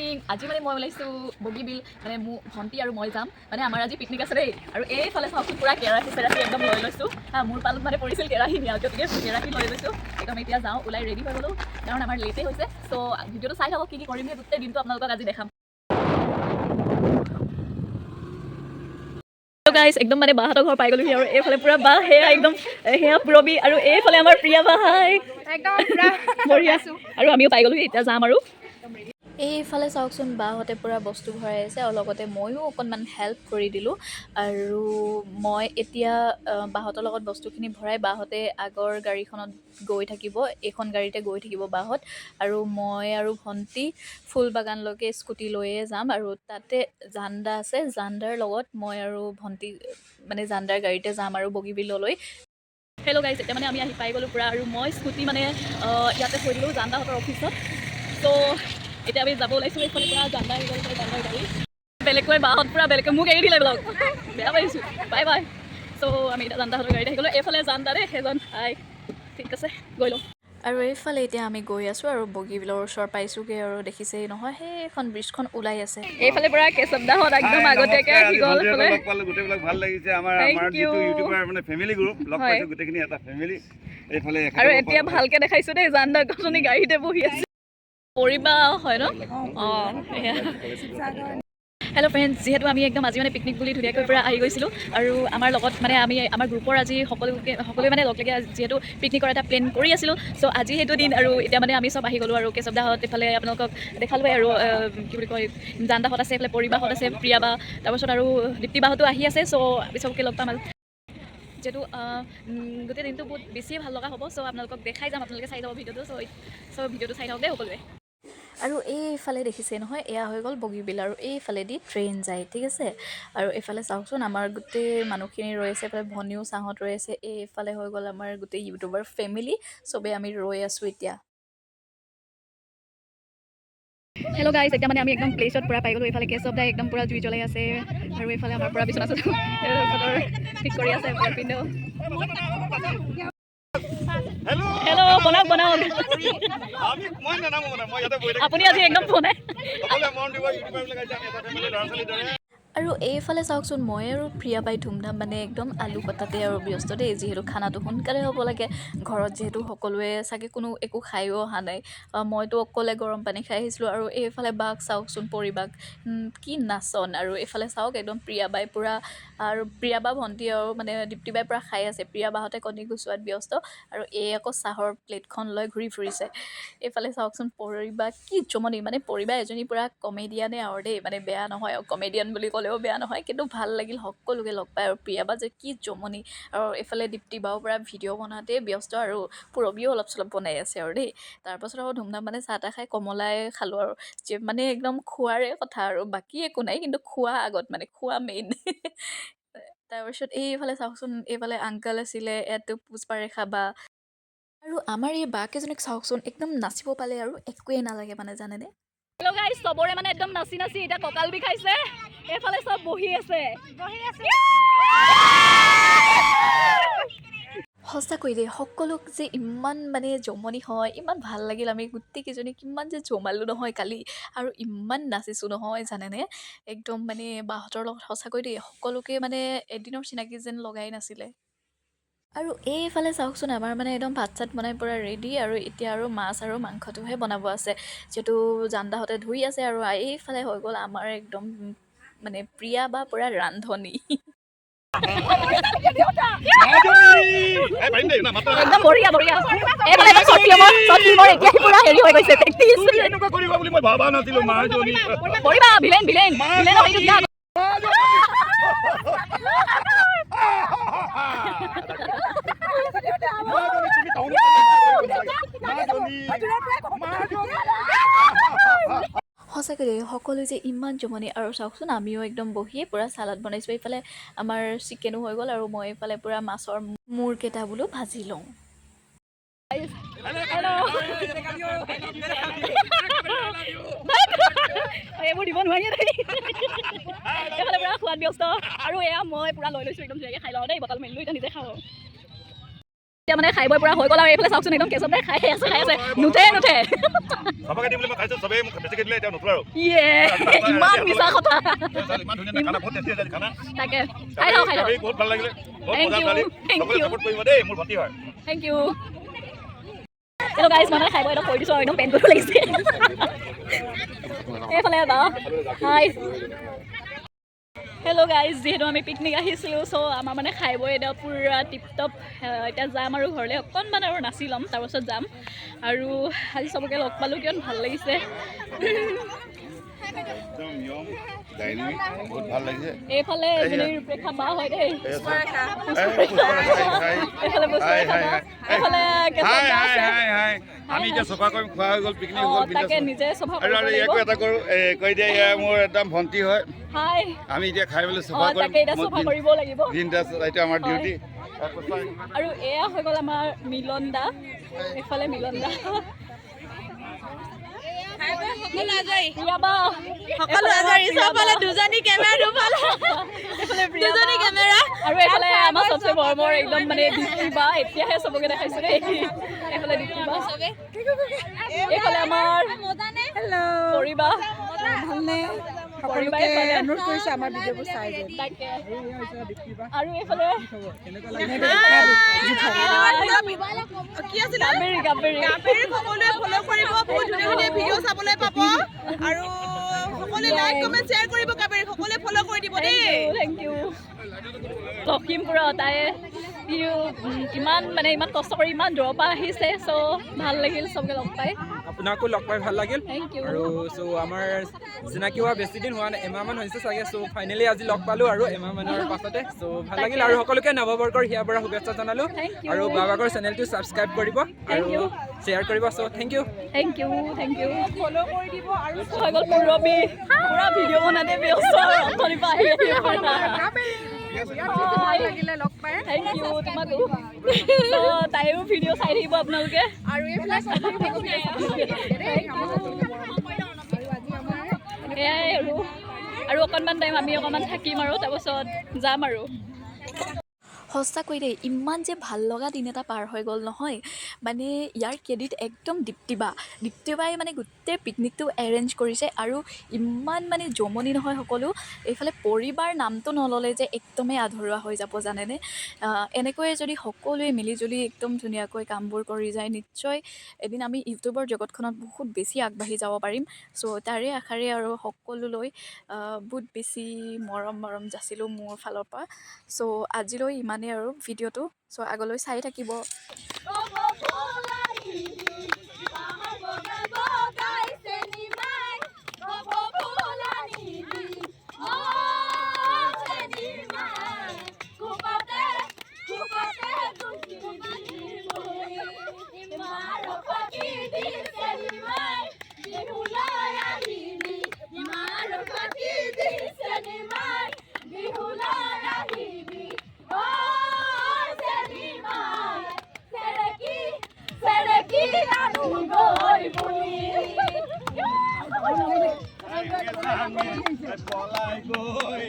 Morning. আজি মানে মই ওলাইছোঁ বগীবিল, মানে মোৰ ভণ্টি আৰু মই যাম। মানে আমাৰ আজি পিকনিক আছে দেই। আৰু এইফালে চাওকচোন, পূৰা কেৰাহী চেৰাহী একদম লৈ লৈছোঁ। হা, মোৰ পালত মানে পৰিছিল কেৰাহী নিয়া, গতিকে কেৰাহী লৈ লৈছোঁ একদম। এতিয়া যাওঁ, ওলাই ৰেডি হৈ গ'লোঁ, কাৰণ আমাৰ লেটেই হৈছে। চ' ভিডিঅ'টো চাই থাকক, কি কি কৰিম সেই গোটেই দিনটো আপোনালোকক আজি দেখাম। গাইজ, একদম মানে বাহঁতৰ ঘৰ পাই গ'লোহি আৰু এইফালে পূৰা বা, সেয়া একদম সেয়া পুৰবী আৰু এইফালে আমাৰ প্ৰিয়া বা। হাই। একদম পুৰা। বঢ়িয়া। আৰু আমিও পাই গ'লোহি, এতিয়া যাম আৰু। এইফালে চাওকচোন, বাহঁতে পূৰা বস্তু ভৰাই আছে আৰু লগতে ময়ো অকণমান হেল্প কৰি দিলোঁ। আৰু মই এতিয়া বাহঁতৰ লগত বস্তুখিনি ভৰাই, বাহঁতে আগৰ গাড়ীখনত গৈ থাকিব, এইখন গাড়ীতে গৈ থাকিব বাহঁত। আৰু মই আৰু ভণ্টি ফুলবাগানলৈকে স্কুটি লৈয়ে যাম আৰু তাতে জানদা আছে, জানদাৰ লগত মই আৰু ভণ্টি মানে জানদাৰ গাড়ীতে যাম আৰু বগীবিললৈ। হেল্ল' গাইজ, এতিয়া মানে আমি আহি পাই গ'লোঁ পূৰা আৰু মই স্কুটি মানে ইয়াতে থৈ দিলোঁ জানদাহঁতৰ অফিচত। ত' এতিয়া আমি যাব ওলাইছোঁ। এইফালে পূৰা জানদা আহি গ'ল, এইফালে জানদাৰ গাড়ী। বেলেগকৈ বাহঁত পূৰা বেলেগকৈ মোক এৰি দিলে ব্লগ, বেয়া পাইছোঁ। Bye bye. চ' আমি এতিয়া জানদাহঁতৰ গাড়ীত আহি গ'লোঁ। এইফালে জানদা দেই সেইজন। হাই। ঠিক আছে, গৈ লওঁ। আৰু এইফালে এতিয়া আমি গৈ আছোঁ আৰু বগীবিলৰ ওচৰ পাইছোঁগৈ আৰু দেখিছেই নহয়, সেইখন ব্ৰিজখন ওলাই আছে। এইফালে পূৰা কেশৱ দাহঁত একদম হাই, আগতীয়াকৈ নমস্কাৰ। আহি আজি গ'ল ভণ্টিহঁতক এইফালে। লগ পালো, গোটেইবিলাক ভাল লাগিছে আমাৰ। Thank আমাৰ you. যিটো ইউটিউবাৰ মানে ফেমিলি গ্ৰুপ লগ পাইছো, গোটেইখিনি এটা ফেমিলি এইফালে এখেতক আৰু লগ এতিয়া পালো। ভালকে দেখাইছো দেই, জানদা গছনি গাড়ীতে বহি আছে। পৰিবা হয় ন? অঁ, সেয়া। হেল্ল' ফ্ৰেণ্ডছ, যিহেতু আমি একদম আজি মানে পিকনিক বুলি ধুনীয়াকৈ পূৰা আহি গৈছিলোঁ আৰু আমাৰ লগত মানে আমি আমাৰ গ্ৰুপৰ আজি সকলোকে সকলোৱে মানে লগ লাগি আজি যিহেতু পিকনিকৰ এটা প্লেন কৰি আছিলোঁ, চ' আজি সেইটো দিন। আৰু এতিয়া মানে আমি চব আহি গ'লোঁ আৰু কেশৱ দাহঁত এইফালে আপোনালোকক দেখালোৱে আৰু কি বুলি কয়, জানদাহঁত আছে, এইফালে পৰিবাহঁত আছে, প্ৰিয়া বা, তাৰপাছত আৰু দীপ্তি বাহঁতো আহি আছে। চ' আমি চবকে লগ পাম আৰু যিহেতু গোটেই দিনটো বহুত বেছিয়ে ভাল লগা হ'ব। চ' আপোনালোকক দেখাই যাম, আপোনালোকে চাই যাব ভিডিঅ'টো। চ' চ' ভিডিঅ'টো চাই থাকক দেই সকলোৱে। আৰু এইফালে দেখিছে নহয়, এয়া হৈ গ'ল বগীবিল আৰু এইফালেদি ট্ৰেইন যায়, ঠিক আছে। আৰু এইফালে চাওকচোন, আমাৰ গোটেই মানুহখিনি ৰৈ আছে। এইফালে ভনীও ছাঁহত ৰৈ আছে। এইফালে হৈ গ'ল আমাৰ গোটেই ইউটিউবাৰ ফেমিলি, চবেই আমি ৰৈ আছোঁ এতিয়া। হেল্ল' গাইজ, এতিয়া মানে আমি একদম প্লেচত পূৰা পাই গ'লোঁ। এইফালে কেশৱ দাই একদম পূৰা জুই জ্বলাই আছে আৰু এইফালে আমাৰ পূৰা বিচনা চাদৰ ঠিক কৰি আছে পূৰা পিন্ধো। হেল্ল'। হেল্ল', বনাওক বনাওক। আমি মই নানামো, মানে মই ইয়াতে বহি থাকিম। আপুনি আজি একদম বনাই। সকলোৱে মৰম দিব, ইউটিউবাৰ বিলাক আহিছে, আমি এটা ফেমিলি ল'ৰা ছোৱালীৰ দৰে। আৰু এইফালে চাওকচোন, মই আৰু প্ৰিয়া বাই ধুমধাম মানে একদম আলু কটাতে আৰু ব্যস্ত দেই, যিহেতু খানাটো সোনকালে হ'ব লাগে। ঘৰত যিহেতু সকলোৱে চাগে কোনো একো খায়ো অহা নাই। মইতো অকলে গৰম পানী খাই আহিছিলোঁ। আৰু এইফালে বাক চাওকচোন, পৰিবাক কি নাচন! আৰু এইফালে চাওক, একদম প্ৰিয়া বাই পূৰা আৰু প্ৰিয়া বা ভণ্টি আৰু মানে দীপ্তি বাই পূৰা খাই আছে। প্ৰিয়া বাহঁতে কণী গুচোৱাত ব্যস্ত আৰু এই আকৌ চাহৰ প্লেটখন লৈ ঘূৰি ফুৰিছে। এইফালে চাওকচোন, পৰিবা কি জমনি! মানে পৰিবা এজনী পূৰা কমেডিয়ানে আৰু দেই, মানে বেয়া নহয় আৰু, কমেডিয়ান বুলি ক'লেও বেয়া নহয়। কিন্তু ভাল লাগিল সকলোকে লগ পাই আৰু প্ৰিয়া বা যে কি জমনি! আৰু এইফালে দীপ্তি বাও পূৰা ভিডিঅ' বনাওঁতেই ব্যস্ত আৰু পূৰবীও অলপ চলপ বনাই আছে আৰু দেই। তাৰপাছত আৰু ধুমধাম মানে চাহ তাহ খাই কমলাই খালোঁ আৰু যে মানে একদম খোৱাৰে কথা আৰু বাকী একো নাই, কিন্তু খোৱা আগত, মানে খোৱা মেইন। তাৰপিছত এইফালে চাওকচোন, এইফালে আংকল আছিলে, ইয়াতো পুষ্পাৰেখা বা আৰু আমাৰ এই বা কেইজনীক চাওকচোন, একদম নাচিব পালে আৰু একোৱেই নালাগে মানে, জানেনে? হেল্ল' গাইজ, চবৰে মানে একদম নাচি নাচি এতিয়া কঁকাল বিষাইছে। এইফালে চব বহি আছে। বহি আছে। সঁচাকৈ দেই, সকলোক যে ইমান মানে জমনি হয়, ইমান ভাল লাগিল। আমি গোটেইকেইজনী কিমান যে জমালোঁ নহয় কালি আৰু ইমান নাচিছোঁ নহয়, জানেনে? একদম মানে বাহঁতৰ লগত সঁচাকৈ দেই, সকলোকে মানে এদিনৰ চিনাকি যেন লগাই নাছিলে। আৰু এইফালে চাওকচোন, আমাৰ মানে একদম ভাত চাত বনাই পূৰা ৰেডি আৰু এতিয়া আৰু মাছ আৰু মাংসটোহে বনাব আছে, যিহেতু জানদাহঁতে ধুই আছে। আৰু এইফালে হৈ গ'ল আমাৰ একদম মানে প্ৰিয়া বা পূৰা ৰান্ধনী। এই পাৰিম দেই না মাত্ৰ। একদম বঢ়িয়া বঢ়িয়া। এইফালে একদম শ্বৰ্ট ফিল্মৰ এতিয়া পূৰা হেৰি হৈ গৈছে প্ৰেক্টিচ। তুমি এনেকুৱা কৰিবা বুলি মই ভবা নাছিলো, মাজনী। পৰিবা, ভিলেন ভিলেন ভিলেনৰ সেইটো দিয়া। মাজনী, তুমি টাউনত। মাজনী, মাজনী। সঁচাকৈ দেই, সকলো যে ইমান জমনি! আৰু চাওকচোন, আমিও একদম বহিয়ে পূৰা চালাড বনাইছোঁ। এইফালে আমাৰ চিকেনো হৈ গ'ল আৰু মই এইফালে পূৰা মাছৰ মূৰকেইটা বোলো ভাজি লওঁ। হেল্ল', এইবোৰ দিব নোৱাৰি দেই। এইফালে পূৰা খোৱাত ব্যস্ত আৰু এয়া মই পূৰা লৈ লৈছোঁ, একদম ধুনীয়াকৈ খাই লওঁ দেই। বটল মেলিলোঁ, এতিয়া নিজে খাওঁ। এতিয়া মানে খাই বৈ পূৰা হৈ গ'ল আৰু এইফালে চাওকচোন, একদম কেঁচতে খাই আছে, খাই আছে, নুঠে নুঠে। চবকে দিম বুলি মই খাইছো, চবেই মোক বেছিকে দিলে, এতিয়া নুঠো আৰু। ইয়ে, ইমান মিছা কথা। ইমান ধুনীয়া খানা, বহুত টেষ্টি আছে খানা। তাকে, খাই থাকক, খাই থাকক। বহুত ভাল লাগিলে, বহুত Thank মজা you, ছোৱালী। thank সকলোৱে you. Support কৰিব দেই, মোৰ ভণ্টি হয়। Thank you. Hello guys, মই মানে খাই বৈ একদম কৰি দিছোঁ আৰু একদম পেট গধুৰ লাগিছে। এইফালে বা, হাই, হেল্ল' গাইজ। যিহেতু আমি পিকনিক আহিছিলোঁ, চ' আমাৰ মানে খাই বৈ এতিয়া পূৰা টিপ টপ। এতিয়া যাম আৰু ঘৰলৈ, অকণমান আৰু নাচি ল'ম, তাৰপাছত যাম। আৰু আজি চবকে লগ পালোঁ, কিমান ভাল লাগিছে। একদম য়ং ডাইনামিক, বহুত ভাল লাগিছে। এইফালে এজনী ৰূপৰেখা বা হয় দেই। এইফালে পুষ্পৰেখা বা, এইফালে কেশৱ হাই দা হাই আছে। হাই হাই, আমি এতিয়া চফা কৰিম, খোৱা হৈ গ'ল, পিকনিক হৈ গ'ল। তাকে, নিজে চফা আৰু কৰিব আৰু লাগিব। ইয়াকো এটা কৰোঁ, এই কৈ দিয়ে, এয়া মোৰ একদম ভণ্টি হয়। হাই। আমি এতিয়া খাই পেলাই চফা কৰিম। তাকে, এতিয়া চফা কৰিব লাগিব। বিন্দাছ, এইটো আমাৰ ডিউটি। আৰু এয়া হৈ গ'ল আমাৰ মিলন দা, এইফালে মিলন দা। সকলো আজৰি। প্ৰিয়া বা। সকলো আজৰি, চবফালে দুজনী কেমেৰা, দুফালে এইফালে প্ৰিয়া বা। দুজনী কেমেৰা। আৰু এইফালে আমাৰ চবচে মৰমৰ একদম মানে দীপ্তি বা। এতিয়াহে চবকে দেখাইছো দেই। এইফালে দীপ্তি বা, এইফালে আমাৰ পৰিবা। ভালনে? পৰিবা। সকলোকে এইফালে। অনুৰোধ কৰিছোঁ, আমাৰ ভিডিঅ'বোৰ চাই যেন। তাকে, আৰু এইফালে কি আছিলে? কাবেৰী, কাবেৰী। কাবেৰী। সকলোৱে ফ'ল' কৰিব, বহুত ধুনীয়া ধুনীয়া ভিডিঅ' চাবলৈ পাব আৰু সকলোৱে লাইক, কমেণ্ট, শ্বেয়াৰ কৰিব। কাবেৰী সকলোৱে ফ'ল' কৰি দিব দেই। Thank U. লখিমপুৰত তাই ইমান মানে ইমান কষ্ট কৰি ইমান দূৰৰ পৰা আহিছে, চ' ভাল লাগিল চবকে লগ পাই। আপোনাকো লগ পাই ভাল লাগিল। Thank U. আৰু চ' আমাৰ চিনাকি হোৱা বেছি দিন হোৱা নাই, এমাহমান হৈছে চাগে। চ' ফাইনেলি আজি লগ পালোঁ আৰু এমাহমানৰ পাছতে। চ' ভাল লাগিল আৰু সকলোকে নৱবৰ্ষৰ হিয়াৰ পৰা শুভেচ্ছা জনালোঁ। Thank you. আৰু বাবাগৰ চেনেলটো ছাবস্ক্ৰাইব কৰিব Thank আৰু you. Share কৰিব। চ' thank U. Thank you, thank you. হৈ গ'ল পূৰবী, পূৰা ভিডিঅ' বনাতে ব্যস্ত আৰু অথনিৰ পৰা আহি আহি। ভাল লাগিলে লগ পাই। Thank U, তোমাকো। চ' তাইও ভিডিঅ' চাই থাকিব আপোনালোকে। আৰু এইফালে চবেই ভিডিঅ' চাব দেই আমাৰ। আৰু আজি আমাৰ সেয়াই আৰু আৰু অকণমান টাইম আমি অকণমান থাকিম আৰু তাৰপাছত যাম আৰু। সঁচাকৈ দেই, ইমান যে ভাল লগা দিন এটা পাৰ হৈ গ'ল নহয়। মানে ইয়াৰ ক্ৰেডিট একদম দীপ্তিবা। দীপ্তিবাই মানে গোটেই পিকনিকটো এৰেঞ্জ কৰিছে আৰু ইমান মানে জমনি নহয় সকলো। এইফালে পৰিবাৰ নামটো নল'লে যে একদমেই আধৰুৱা হৈ যাব, জানেনে? এনেকৈয়ে যদি সকলোৱে মিলিজুলি একদম ধুনীয়াকৈ কামবোৰ কৰি যায়, নিশ্চয় এদিন আমি ইউটিউবৰ জগতখনত বহুত বেছি আগবাঢ়ি যাব পাৰিম। চ' তাৰে আশাৰে আৰু সকলোলৈ বহুত বেছি মৰম মৰম যাচিলোঁ মোৰ ফালৰ পৰা। চ' আজিলৈ ইমানেই আৰু ভিডিঅ'টো। চ' আগলৈ চাই থাকিব। পলাই গৈ।